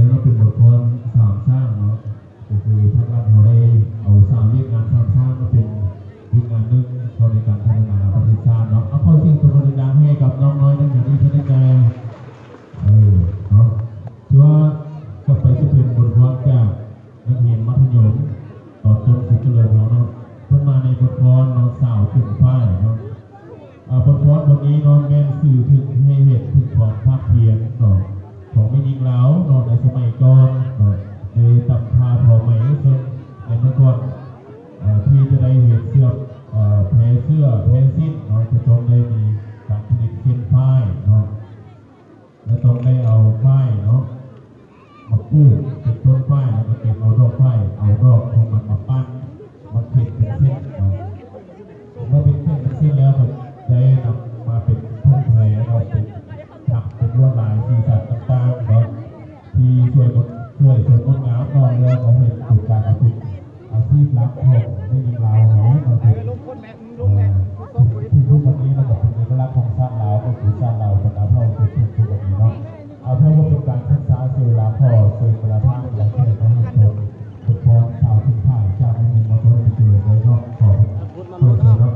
ເນາະ ເປັນບົດກອນສາມຊ້າງເນາະ ກໍຄືພາກລັດເຮົາໄດ້ເອົາສາມວຽກງານສາມຊ້າງມາເປັນວຽກງານໜຶ່ງເຂົ້າໃນການພັດທະນາປະເທດຊາດເນາະ. ເອົາ ຂໍສຽງຕົບມືດັງໆໃຫ້ກັບນ້ອງນ້ອຍນັກຮຽນອີກເທື່ອໜຶ່ງແດ່. ເອີ ເນາະ ຖືວ່າຕໍ່ໄປຈະເປັນບົດກອນຈາກ ນັກຮຽນມັດທະຍົມຕອນຕົ້ນສີຈະເລີນເຮົາເນາະ ເພິ່ນມາໃນບົດກອນເນາະ ສາວເປັນຝ່າຍເນາະ. ອາ ບົດກອນບົດນີ້ເນາະ ແມ່ນສື່ເຖິງໃຫ້ເຫັນເຖິງຄວາມພາກພຽນເນາະ ຂອງແມ່ຍິງລາວເນາະ ໃນສະໄໝກ່ອນເນາະ ໃນຕຳຜ້າທໍໄໝ ເຊິ່ງໃນເມື່ອກ່ອນ ເອີ ທີ່ຈະໄດ້ເຮັດເສື້ອ ເອີ ແພເສື້ອ ແພສິ້ນເນາະ ຈະຕ້ອງໄດ້ມີການຜະລິດເສັ້ນຝ້າຍເນາະ. ແລະຕ້ອງໄດ້ເອົາຝ້າຍເນາະ ມາປູກເປັນຕົ້ນຝ້າຍ ແລ້ວກໍເກັບເອົາດອກຝ້າຍ ເອົາດອກຂອງມັນມາປັ້ນ ມາເຂັນເປັນເສັ້ນເນາະ. ເມື່ອເປັນເສັ້ນເປັນເສັ້ນແລ້ວ ກໍໄດ້ນຳມາເປັນຜູກແພເນາະ ເປັນຖັກ ເປັນລວດລາຍສີສັນຕ່າງໆເນາະ ທີ່ຊ່ວຍ ຊ່ວຍ ຊ່ວຍງົດງາມເນາະ. ແລ້ວກໍເຮັດເປັນການເອົາເປັນອາຊີບຫຼັກຂອງແມ່ຍິງລາວເຮົາເນາະ ເປັນ ເອີ ຖືກທຸກວັນນີ້ ແລ້ວກໍເປັນເອກະລັກຂອງຊາດລາວ ກໍຄືຊາດລາວບັນດາເຜົ່າຈົນເຖິງທຸກວັນນີ້ເນາະ. ເອົາ ເພື່ອບໍ່ເປັນການເສຍເວລາ ຂໍເຊີນບັນດາທ່ານ ແລະ ແຂກມາຮ່ວມຊົມບົດກອນສາວເປັນຝ່າຍ ຈາກໂຮງຮຽນ ມ.ຕົ້ນ ໄປເຊີນເລີຍເນາະ. ຂໍ ຂໍເຊີນເນາະ.